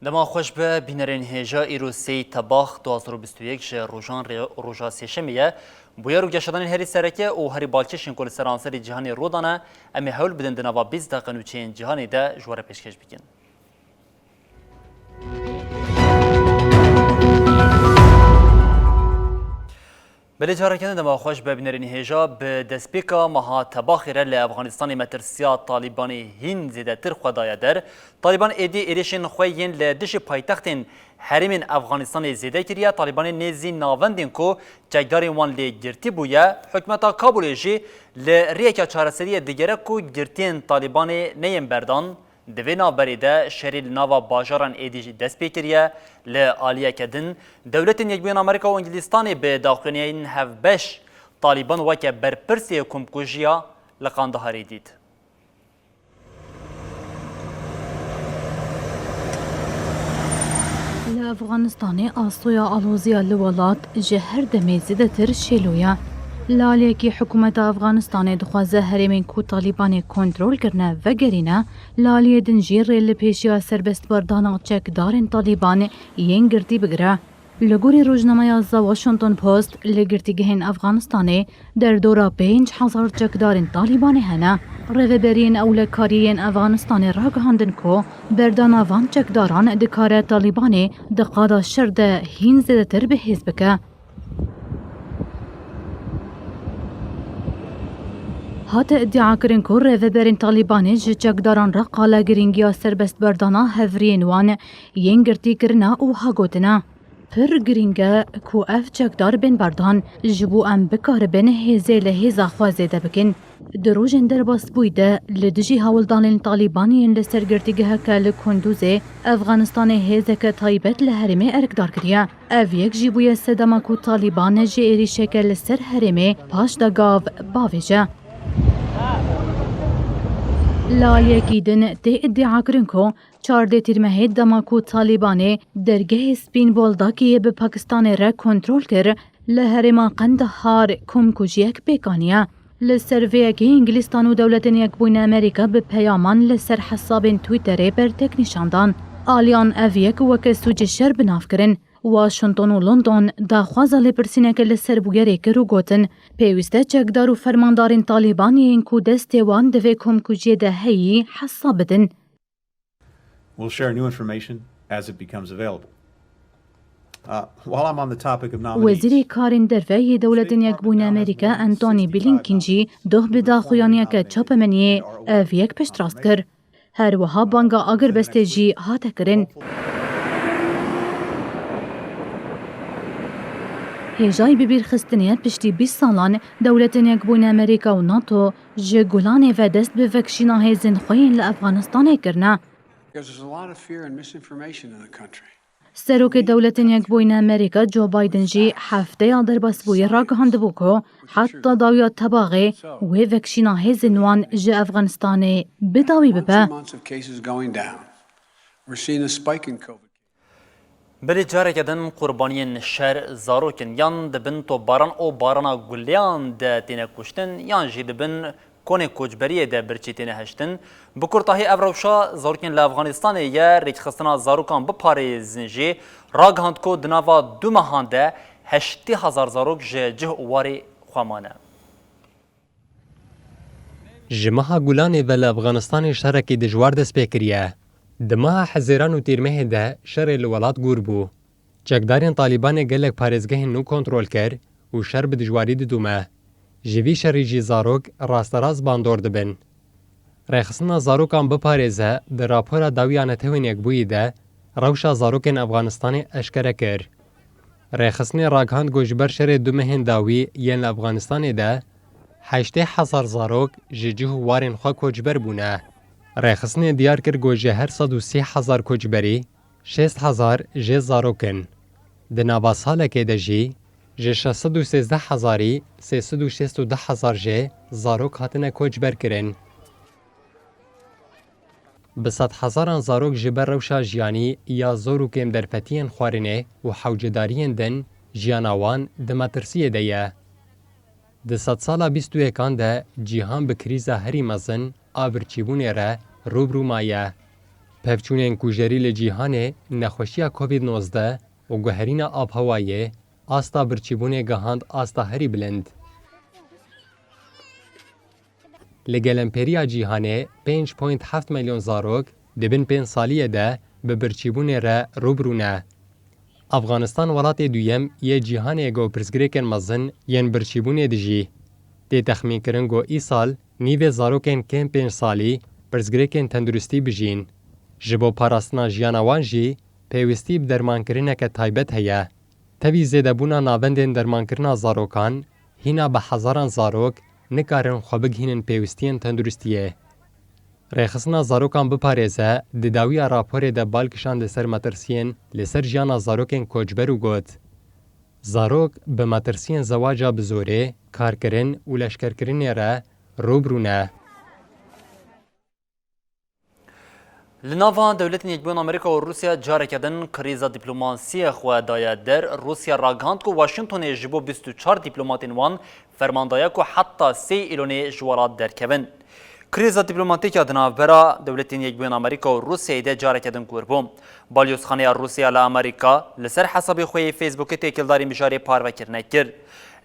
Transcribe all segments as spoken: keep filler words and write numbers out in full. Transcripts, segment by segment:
Dema xweş be, bînerên hêja, îro sêyî Tebax du hazar û bîst û yek ji rojan rê-, roja sêşemê ye. Bûyer û geşedanên herî sereke û herî balkêş ên ku li seranserê cîhanê rû dane, em ê hewl bidin di nava bîst deqe nûçeyên cîhanê de ji we re pêşkêş bikin. Belê, careke din dema xweş be, bînerên hêja. Bi destpêka meha Tebaxê re li Efxanistanê metirsiya Talîbanê hîn zêdetir xwe daye der. Talîban êdî êrişên xwe yên li dijî paytextên herêmên Efxanistanê zêde kiriye. Talîbanê nêzî navendên ku çekdarên wan lê girtî bûye. Hikûmeta Kabûlê jî li rêyeke çareseriyê digere ku girtiyên Talîbanê neyên berdan. Di vê navberê de şerê li nava bajaran êdî jî dest pê kiriye. Li aliyeke din, Dewletên Yekbûyên Amerîka û Îngilîstanê bi daxuyaniyên hevbeş Talîban weke berpirsê komkujiya li Qandaharê dît. Li Efxanistanê astoya aloziya li welat ji her demê zêdetir şêlo ye. Li aliyekî hikûmeta Efxanistanê dixwaze herêmên ku Talîbanê kontrol kirine vegerîne, li aliyê din jî rê li pêşiya serbestberdana çekdarên Talîban yên girtî bigire. Li gorî rojnameya The Washington Post, li girtîgehên Efxanistanê derdora pênc hezar çekdarên Talîbanê hene. Rêveberiyên ewlekariyê yên Efxanistanê ragihandin ku berdana van çekdaran dikare Talîbanê di qada şer de hîn zêdetir bi hêz bike. Hate îdiakirin ku rêveberên Talîbanê ji çekdaran re qala girîngiya serbestberdana hevriyên wan yên girtî kirine û ha gotine, pir girîng e ku ev çekdar bên berdan, ji bo em bikaribin hêzê li hêza xwe zêde bikin. Di rojên derbasbûyî de li dijî hewldanên Talîban yên li ser girtîgeheke li Kunduzê Efxanistanê hêzeke taybet li herêmê erkdar kiriye. Ev yek jî bûye sedema ku Talîban ji êrîşeke li ser herêmê paş de gav bavêje. Li aliyekî din tê îdiakirin ku çardeh Tîrmehê dema ku Talîbanê dergehê Spîn Boldakiyê bi Pakistanê re kontrol kir, li herêma Qendahar komkujiyek pêk aniye. Li ser vê yekê Îngilîstan û Dewletên Yekbûyî Amerîka bi peyaman li ser hesabên Twitterê bertek nîşan dan. Aliyan ev yek weke sûcê şer bi nav kirin. Washington û London daxwaza lêpirsîneke li ser bûyerê kir û gotin, pêwîst e çekdar û fermandarên Talîbanê yên ku destê wan di vê komkujiyê de heyî hesab bidin. We'll share new information as it becomes available. Uh, while I'm on the topic of nominees, Wezîrê Karên Derve yê Dewletên Yekbûyî Amerîka Anthony Blinken jî doh bi daxuyaniyeke çapemeniyê ev yek piştrast kir. Her wiha banga agirbestê jî hate kirin. Hêjayî bibîrxistinê ye, piştî bîst salan Dewletên Yekbûyî Amerîka û NATO ji Gulanê ve dest bi vekişîna hêzên xwe yên li Efxanistanê kirine. Because there's a lot of fear and misinformation in the country. Serokê Dewletên Yekbûyî Amerîka Joe Biden jî hefteya derbasbûyî ragihandibû ku heta dawiya Tebaxê wê vekişîna hêzên wan ji Efxanistanê bi dawî bibe. Months of cases going down. We're seeing a spike in COVID. Belê, careke din qurbaniyên şer zarok in, yan di bin topbaran û barana guleyan de têne kuştin, yan jî di bin konê koçberiyê de birçî têne hiştin. Bi kurtahî ev rewşa zarokên li Efxanistanê ye. Rêkxistina zarokan biparêzin jî ragihand ku di nava du mehan de heştê hezar zarok ji cih û warê xwe mane. Ji meha Gulanê ve li Efxanistanê şerekî dijwar dest pê kiriye. Di meha Hezêran û Tîrmehê de şerê li welat gûr bû. Çekdarên Talîbanê gelek parêzgehên nû kontrol kir û şer bi dijwarî didome. Ji vî şerî jî zarok rasterast bandor dibin. Rêxistina zarokan biparêze di rapora dawî ya Netewên Yekbûyî de rewşa zarokên Efxanistanê eşkere kir. Rêxistinê ragihand ku ji ber şerê du mehên dawî yên li Efxanistanê de heştê hezar zarok ji cih û warên xwe koçber bûne. Rêxistinê diyar kir ku ji her sed û sî hezar koçberî şêst hezar jê zarok in. Di nava salekê de jî ji şeş sed û sêzdeh hezarî sê sed û şêst û du hezar jê zarok hatine koçber kirin. Bi sedhezaran zarok ji ber rewşa jiyanî ya zor û kêmderfetiyên xwarinê û hewcedariyên din jiyana wan di metirsiyê de ye. Di sedsala bîst û yekan de cîhan bi krîza herî mezin a birçîbûnê re rû bi rû maye. Pevçûnên kujerî li cîhanê, nexweşiya Covid nozdeh û guherîna avhewayê asta birçîbûnê gihand asta herî bilind. Li gelemperîya cîhanê pênc point heft milyon zarok di bin pênc saliyê de bi birçîbûnê re rû bi rû ne. Afganistan welatê duyem yê cîhanê ku pirsgirêkên mezin yên birçîbûnê dijî. Tê texmînkirin ku îsal nîvê zarokên kêm pênc salî pirsgirêkên tenduristî bijîn. Ji bo parastina jiyana wan jî pêwîstî bi dermankirineke taybet heye. Tevî zêdebûna navendên dermankirina zarokan, hîna bi hezaran zarok nikarin xwe bigihînin pêwîstiyên tenduristiyê. Rêxistina zarokan biparêze, di dawiya raporê de bal kişand li ser metirsiyên li ser jiyana zarokên koçber û got, zarok bi metirsiyên zewaca bi zorê, karkirin û leşkerkirinê re rû bi rû ne. Li nava Dewletên Yekbûyên Amerîka û Rûsya careke din krîza dîplomasiyê xwe daye der. Rûsya ragihand ku Washingtonê ji bo bîst û çar dîplomatên wan ferman daye ku heta sê Îlonê ji welat derkevin. Krîza dîplomatîk ya di navbera Dewletên Yekbûyên Amerîka û Rûsyayê de careke din kûr bû. Balyozxaneya Rûsya li Amerîka li ser hesabê xwe yê Facebookê têkildarî mijarê parvekirine kir.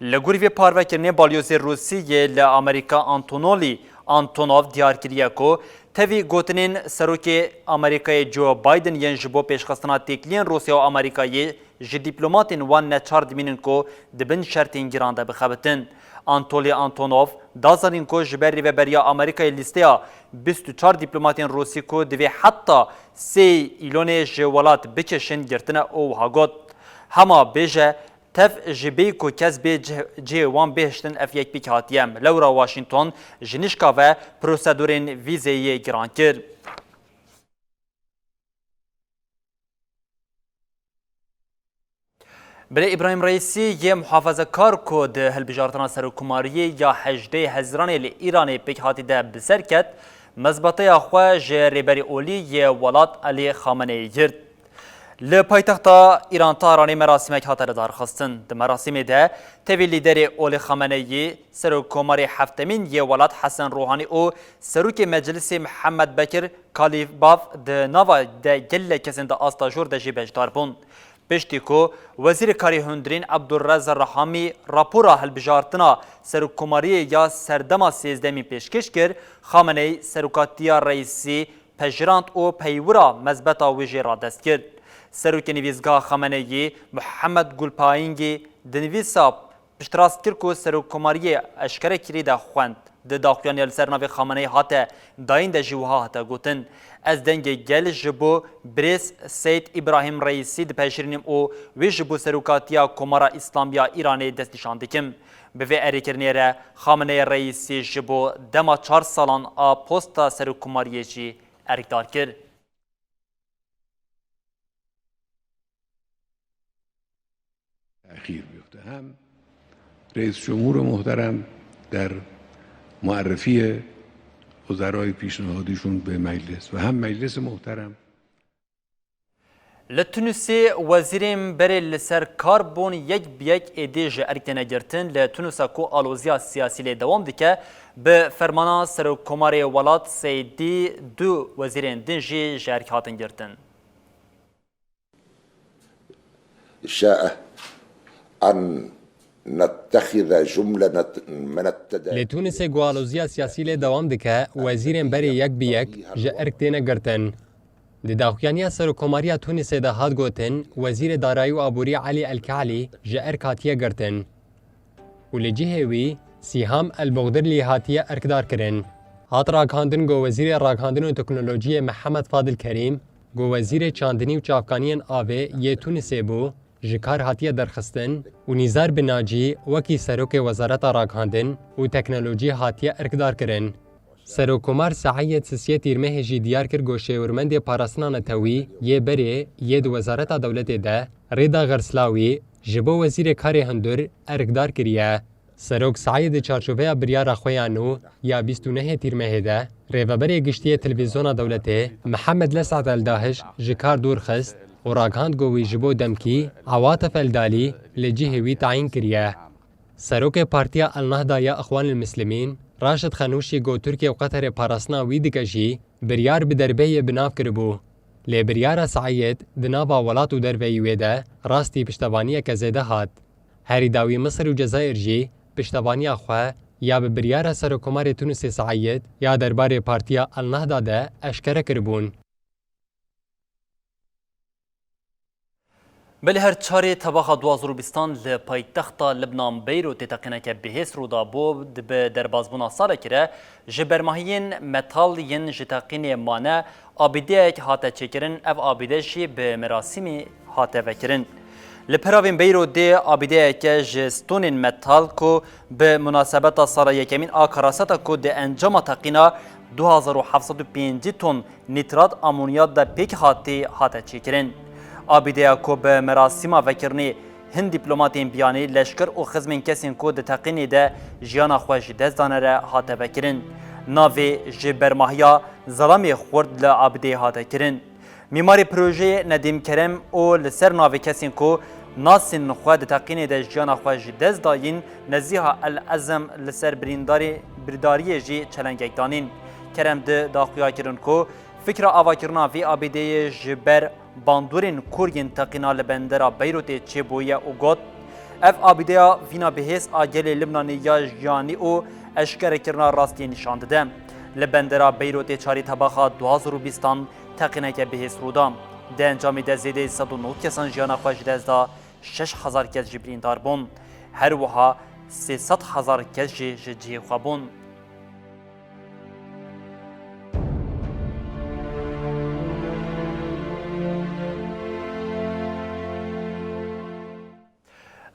Li gorî vê parvekirinê balyozê Rûsî yê li Amerîka Antonolî Antonov diyar kiriye ku tevî gotinên Serokê Amerîkayê Joe Biden yên ji bo pêşxistina têkiliyên Rûsya û Amerîkayê ji dîplomatên wan neçar dimînin ku di bin şertên giran de bixebitin. Antolî Antonov da zanîn ku ji ber rêveberiya Amerîkayê lîsteya bîst û çar dîplomatên Rûsî ku divê heta sê Îlonê ji welat bikişin girtine û wiha got, hema bêje, tev ji bê ku kes bê cih-, cihê wan bihiştin ev yek pêk hatiye. Lewra Washington ji nişka ve prosedurên vîzeyê giran kir. Birê Îbrahîm Reîsî yê muhafazekar ku di hilbijartina serokkomariyê ya hejdê Hezîranê li Îranê pêkhatî de bi ser ket, mezbeteya xwe ji rêberê olî yê welat Elî Xameneyî girt. Li paytexta Îran Tehranê merasîmek hate lidarxistin. Di merasîmê de tevî lîderê olî Xameneyî, serokkomarê heftemîn yê welat Hesen Ruhanî û serokê meclisê Mihemed Bekir Kalîbav di nava de gelek kesên di asta jor de jî beşdar bûn. Piştî ku Wezîrê Karê Hundirîn Ebdulreza Rehamî rapora hilbijartina serokkomariyê ya serdema sêzdemîn pêşkêş kir, Xameneyî serokatiya Reîsî pejirand û peywira mezbeta wê jê radest kir. Serokê nivîsgeha Xameneyî Mihemed Gulpayîngî di nivîsa piştrast kir ku serokkomariyê eşkerekirî de xwend. Di daxuyaniya li ser navê Xameneyî hate dayîn de jî wiha hate gotin, ez dengê gel ji bo birêz Seyd Îbrahîm Reîsî dipejirînim û wê ji bo serokatiya Komara Îslamî ya Îranê destnîşan dikim. Bi vê erêkirinê re Xameneyî Reîsî ji bo dema çar salan a posta serokkomariyê jî erkdar kir. تأخیر بیفته. هم رئیس جمهور محترم در معرفی وزرای پیشنهادیشون به مجلس و هم مجلس محترم. Li Tunusê wezîrên berê li ser kar bûn yek bi yek êdî ji erk têne girtin. Li Tunisa ku aloziya siyasî lê dewam dike, bi fermana serokkomarê welat Seydî du wezîrên din jî ji erk hatin girtin. شاء أن نتخذ جملة من التدابير. Li Tunisê ku aloziya siyasî lê dewam dike, wezîrên berê yek bi yek ji erk têne girtin. Di daxuyaniya Serokkomariya Tunisê de hat gotin, Wezîrê Darayî û Aborî Elî El Ke'lî ji erk hatiye girtin. Û li cihê wî Sîham El Bogdirlî hatiye erkdar kirin. Hat ragihandin ku Wezîrê Ragihandin û Teknolojiyê Mihemed Fadil Kerîm, ku Wezîrê Çandinî û Çavkaniyên Avê yê Tunisê bû, ji kar hatiye derxistin û Nîzar Binacî wekî Serokê Wezareta Ragihandin û Teknolojiyê hatiye erkdar kirin. Serokkomar Seîd Sisiyê Tîrmehê jî diyar kir ku şêwirmendê parastina netewî yê berê yê di Wezareta Dewletê de Rêda Xerslawî ji bo Wezîrê Karê Hundir erkdar kiriye. Serok Seîd di çarçoveya biryara xwe ya nû ya bîst û nehê Tîrmehê de Rêveberê Giştî yê Televîzyona Dewletê Mihemed Lesat Eldahiş ji kar dûr xist û ragihand ku wî ji bo demkî Ewatif Eldalî li cihê wî tayîn kiriye. Serokê Partiya El Nehda ya Ixwanil Mislimîn, Raşid Xenûşî got Tirkiye û Qeterê parastina wî dike jî biryar bi derbeyê bi nav kiribû. Lê biryara Seîd di nava welat û derveyî wê de rastî piştevaniyeke zêde hat. Herî dawî Misir û Cezayir jî piştevaniya xwe ya bi biryara Serokkomarê Tunisê Seîd ya derbarê Partiya El Nehda de eşkere kiribûn. Belê her çarê tebaxa du hazar û bîstan li paytexta Libnan Beyrûtê teqîneke bihêz rû dabû, di bi derbazbûna salekî re ji bermahiyên metal yên ji teqînê mane abîdeyek hate çêkirin, ev abîde jî bi merasîmî hate vekirin. Li peravên Beyrûtê abîdeyeke ji stonên metal ku bi munasebeta sala yekemîn a karasata ku di encama teqîna du hazar û heft sed û pêncî ton nîtrat amoniyat de pêk hatî hate çêkirin. Abîdeya ku bi merasîma vekirinê hin dîplomatên biyanî, leşker û xizmên kesên ku di teqînê de jiyana xwe ji dest dane re hate vekirin. Navê ji bermahiya Zelamê Xurt li abîdeyê hate kirin. Mîmarê projeyê Nedîm Kerem û li ser navê kesên ku nasên xwe di teqînê de jiyana xwe ji dest dayîn, Nezîha El Ezem li ser birîndarî, birîdariyê jî çelengek danîn. Kerem di daxuya kirin ku fikra avakirina vî abîdeyê ji ber bandorên kûr yên teqîna li bendera Beyrûtê çêbûye û got, Ev abîdeya vîna bihêz a gelê Libnanê ya jiyanî û eşkerekirina rastiyê nîşan dide. Li bendera Beyrûtê çarê tebaxa du hazar û bîstan teqîneke bihêz rû da. Di encamê de zêdeyî sed û nod kesan jiyana xwe ji dest da, şeş hezar kes jî birîndar bûn. Her wiha sê sed hezar kes jî ji cihê xwe bûn.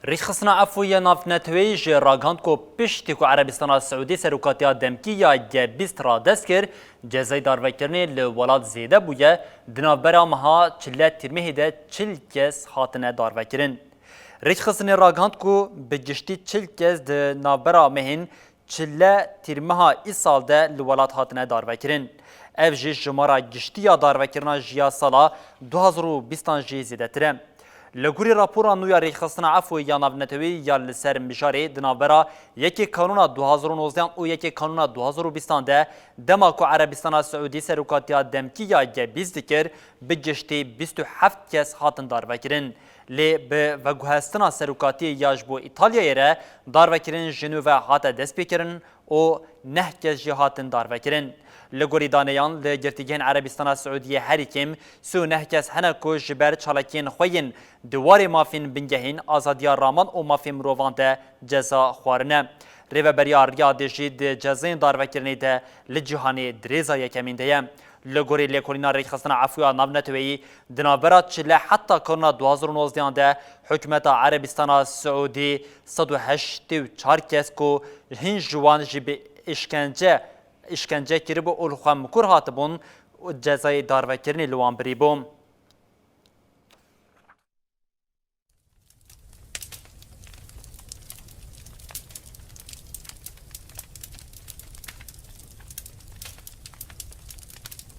Rêxistina Efû ya Navneteweyî jî ragihand ku piştî ku Erebistana Siûdî serokatiya demkî ya G bîst radest kir, cezayê darvekirinê li welat zêde bûye, di navbera meha çile Tîrmehê de çil kes hatine darvekirin. Rêxistinê ragihand ku bi giştî çil kes di navbera mehên çile Tîrmeha îsal de li welat hatine darvekirin. Ev jî jimara giştî ya darvekirina ji ya sala du hazar û bîstan jî zêdetir e. Li gorî rapora nû ya Rêxistina Efû ya Navnetewî ya li ser mijarê di navbera yekê Kanûna du hazar û nozdehan û yekê Kanûna du hazar û bîstan de dema ku Erebistana Siûdî serokatiya demkî ya G bîst dikir, bi giştî bîst û heft kes hatin darvekirin. Lê bi veguhestina serokatiyê ya ji bo Îtalyayê re darvekirin ji nû ve hate destpêkirin û neh kes jî hatin darvekirin. Li gorî daneyan li girtîgehên Erebistana Siûdiyê herî kêm sî û neh kes hene ku ji ber çalakiyên xwe yên di warê mafên bingehîn, azadiya raman û mafên mirovan de ceza xwarine. Rêveberiya Riyadê jî di cezayên darvekirinê de li cîhanê di rêza yekemîn de ye. Li gorî lêkolîna Rêkxistina Efû ya Navneteweyî, di navbera çile heta Kanûna du hazar û nozdehan de hikûmeta Erebistana Siûdî sed û heştê û çar kes ku hin ji wan jî bi îşkence, îşkence kiribû û li xwe mikur hatibûn, cezayê darvekirinê li wan birîbû.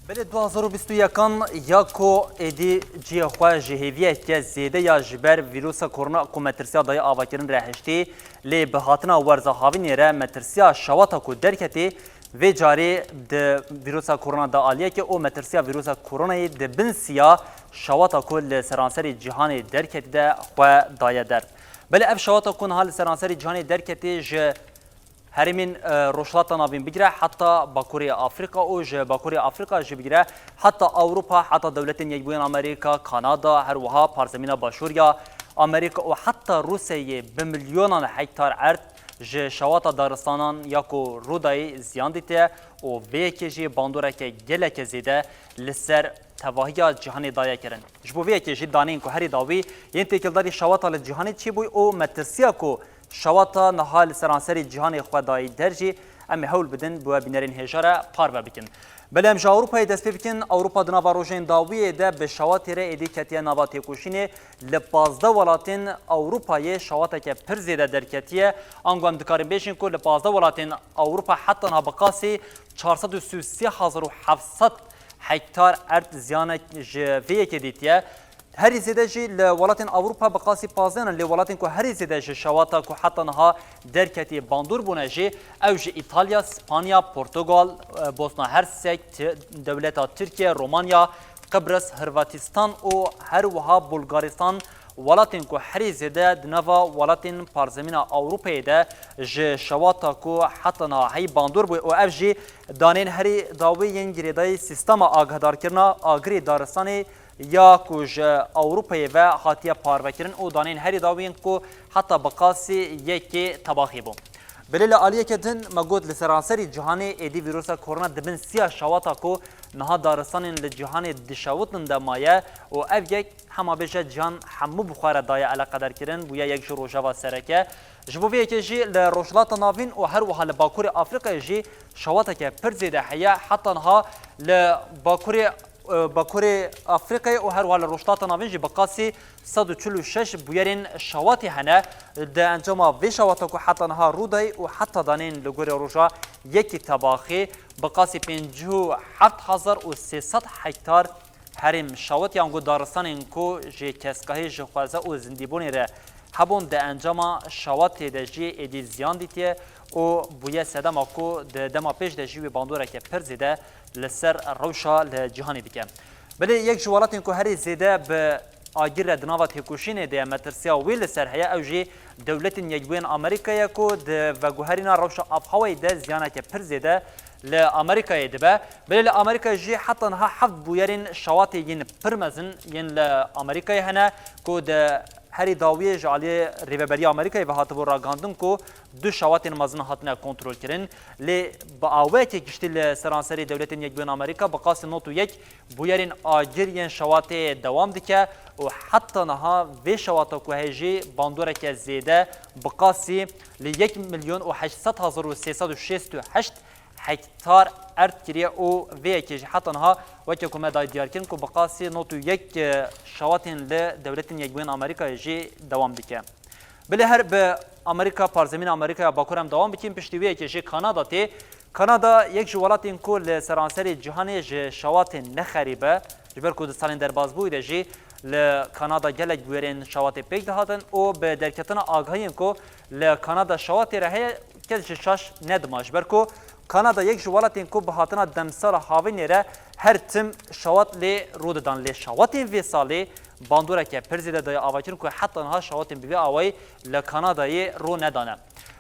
Belê du hazar û bîst û yekan ya ku êdî cihê xwe ji hêviyeke zêde ya ji ber vîrusa korona ku metirsiya daye avakirin re hiştî, lê bi hatina werza havînê re metirsiya şewata ku derketî, vê carê di vîrusa korona de aliyeke û metirsiya vîrusa koronayê di bin siya şewata ku li seranserê cîhanê derketî de xwe daye der. Belê ev şewata ku niha li seranserê cîhanê derketî ji herêmên, e, Rojhilata Navîn bigire heta Bakurê Afrîka û ji Bakurê Afrîka jî bigire heta Ewropa, heta Dewletên Yekbûyên Amerîka, Kanada, her wiha parzemîna Başûr ya Amerîka û heta Rûsyayê bi milyonan hektar erd ji şewata daristanan ya ku rûdayî ziyan dîtiye û vê yekê jî bandoreke geleke zêde li ser tevahiya cîhanê daye kirin. Ji bo vê yekê jî daneyên ku herî dawî yên têkildarî şewata li cîhanê çêbûyî û metirsiya ku şewata niha li seranserê cîhanê xwe dayî der jî Em ê hewl bidin bi we bînerên hêja re parve bikin. Belê em ji Ewropayê dest pê bikin. Ewropa di nava rojên dawiyê de bi şewatê re êdî ketiye nava têkoşînê. Li pazdeh welatên Ewropayê şewateke pir zêde derketiye. Ango em dikarin bêjin ku li pazdeh welatên Ewropa heta niha bi qasî çar sed û sî û sê hezar û heft sed hektar erd ziyanek ji vê yekê dîtiye. Herî zêde jî li welatên Ewropa bi qasî pazdeh ne, lê welatên ku herî zêde ji şewata ku heta niha derketî bandor bûne jî, ew jî Îtalya, Spanya, Portugal, e, Bosna Hersek, Ti-, dewleta Tirkiye, Romanya, Qibris, Hırvatistan û her wiha Bulgaristan, welatên ku herî zêde di nava welatên parzemîna Ewropayê de ji şewata ku heta niha heyî bandor bûye û ev jî danên herî dawî yên girêdayî sîstema agahdarkirina agirê daristanê ya ku ji Ewropayê ve hatiye parvekirin û danên herî dawî yên ku heta bi qasî yekê tebaxê bû. Belê li aliyeke din me got li seranserî cîhanê êdî vîrusa korona di bin siya şewata ku niha daristanên li cîhanê dişewitin de maye û ev yek hema bêje cîhan hemû bi xwe re daye eleqederkirin, bûye yek ji rojeva sereke. Ji bo vê yekê jî li Rojhilata Navîn û her wiha li Bakurê Afrîkayê jî şewateke pir zêde heye. Heta niha li Bakurê Bakurê Afrîkayê û her wiha li Rojhilata Navîn jî bi qasî sed û çil û şeş bûyerên şewatê hene. Di encama vê şewata ku heta niha rû dayî û heta danên li gorî roja yekê tebaxê bi qasî pêncî û heft hezar û sê sed hektar herêm şewat yan ku daristanên ku ji keskahî, ji xweza û zindîbûnê re hebûn di encama şewatê de jî êdî ziyan dîtiye û bûye sedema ku di dema pêş de jî wê bandoreke pir zêde li ser rewşa li cîhanê dike. Belê yek ji welatên ku herî zêde bi agir re di nava têkoşînê de ye, metirsiya wê li ser heye, ew jî Dewletên Yekbûyên Amerîkayê ye ku di veguherîna rewşa avhewayê de ziyaneke pir zêde li Amerîkayê dibe. Belê li Amerîkayê jî heta niha heft bûyerên şewatê yên pir mezin yên li Amerîkayê hene ku di herî dawiyê ji aliyê Rêveberiya Amerîkayê ve hatibû ragihandin ku du şewatên mezin hatine kontrolkirin. Lê bi awayekî giştî li seranserî Dewletên Yekbûyên Amerîka bi qasî nod û yek bûyerên agir yên şewatê dewam dike û heta niha vê şewata ku heye jî bandoreke zêde bi qasî li yek milyon û heşt sed hezar û sê sed û şêst û heşt hektar erd kiriye û vê yekê jî heta niha weke ku me dayî diyarkirin ku bi qasî nod û yek şewatên li Dewletên Yekbûyên Amerîkayê jî dewam dike. Belê her bi Amerîka, parzemîna Amerîkaya Bakur em dewam bikin, piştî wê yekê jî Kanada tê. Kanada yek ji welatên ku li seranserê cîhanê ji şewatê ne xerîb e, ji ber ku di salên derbasbûyî de jî li Kanada gelek bûyerên şewatê pêk dihatin û bi derketina agahiyên ku li Kanada şewatê re heye, kes jî şaş nedima, ji ber ku Kanada yek ji welatên ku bi hatina demsala havînê re her tim şewat lê rû didan, lê şewatên vê salê bandoreke pir zêde daye avakirin ku heta niha şewatên bi vê awayî li Kanadayê rû nedane.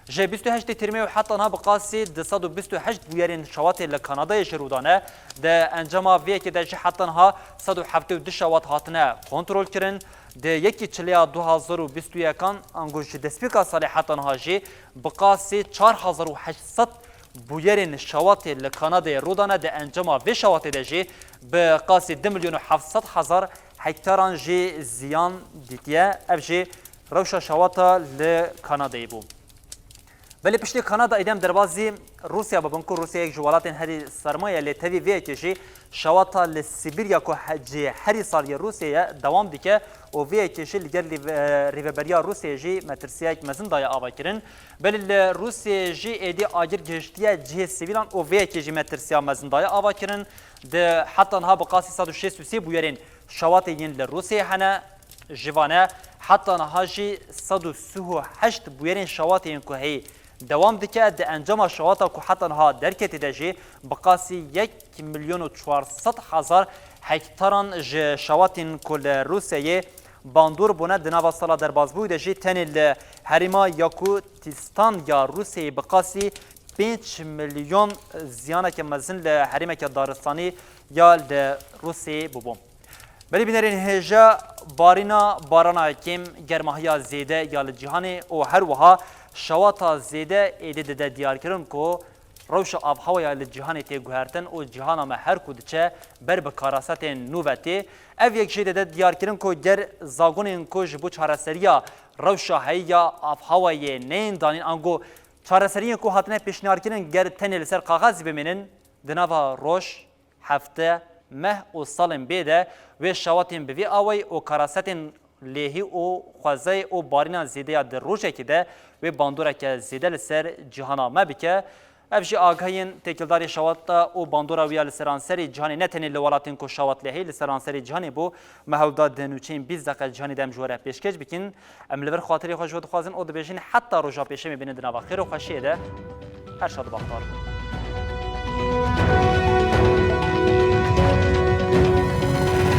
Ji bîst û heştê Tîrmê û heta niha bi qasî du sed û bîst û heşt bûyerên şewatê li Kanadayê jî rû dane. Di encama vê yekê de jî heta niha sed û heftê û du şewat hatine kontrolkirin. Di yekê Çileya du hazar û bîst û yekan ango ji destpêka salê heta niha jî bi qasî çar hezar û heşt sed bûyerên şewatê li Kanadayê rû dane. Di encama vê şewatê de jî bi qasî du milyon û heft sed hezar hektaran jî ziyan dîtiye. Ev jî rewşa şewata li Kanadayê bû. Belê piştî Kanada êdî em derbazî Rûsya bibin ku Rûsya yek ji welatên herî serma ye, lê tevî vê yekê jî şewata li Sibîrya ku he-, cihê herî sar yê Rûsyayê ye dewam dike û vê yekê jî li gel rîve-, rîveberiya Rûsyayê jî metirsiyayek mezin daye avakirin. Belê li Rûsyayê jî êdî agir gihiştiye cihê sivîlan û vê yekê jî metirsiya mezin daye avakirin. Di heta niha bi qasî sed û şêst û sê bûyerên şewatê yên li Rûsyayê hene. Ji vane heta niha jî sed û sî û heşt bûyerên şewatê yên ku heyî dewam dike. Di encama şewata ku heta niha derketî de jî bi qasî yek milyon û çar sed hezar hektaran ji şewatên ku li Rûsyayê bandor bûne. Di nava sala derbasbûyî de jî tenê li herêma Yakutîstan ya Rûsyayê bi qasî pênc milyon ziyaneke mezin li herêmeke daristanî ya li Rûsyayê bûbû. Belê bînerên hêja, barîna barana kêm, germahiya zêde ya li cîhanê û her wiha şewata zêde êdî dide diyarkirin ku rewşa avhewaya li cîhanê tê guhertin û cîhana me her ku diçe ber bi karasetên nû ve tê. Ev yek jê dide diyarkirin ku ger zagonên ku ji bo çareseriya rewşa heyî ya avhewayê neyên danîn ango Çareseriyên ku hatine pêşniyarkirin ger tenê li ser kaxezî bimînin, di nava roj, hefte, meh û salên bê de wê şewatên bi vî awayî û karasetên lêhî û xwezayê û barîna zêde ya di rojekê de wê bandoreke zêde li ser cîhana me bike. Ev jî agahiyên têkildarî şewata û bandora wî ya li seranserê cîhanê, ne tenê li welatên ku şewat lê heye, li seranserê cîhanê bû. Me hewl da di nûçeyên bîst deqe cîhanê de em ji we re pêşkêş bikin. Em li vir xatirê xwe ji we dixwazin û dibêjin heta roja pêşemê bînin di nava xêr û xweşiyê de. Her şad û bextewar bin.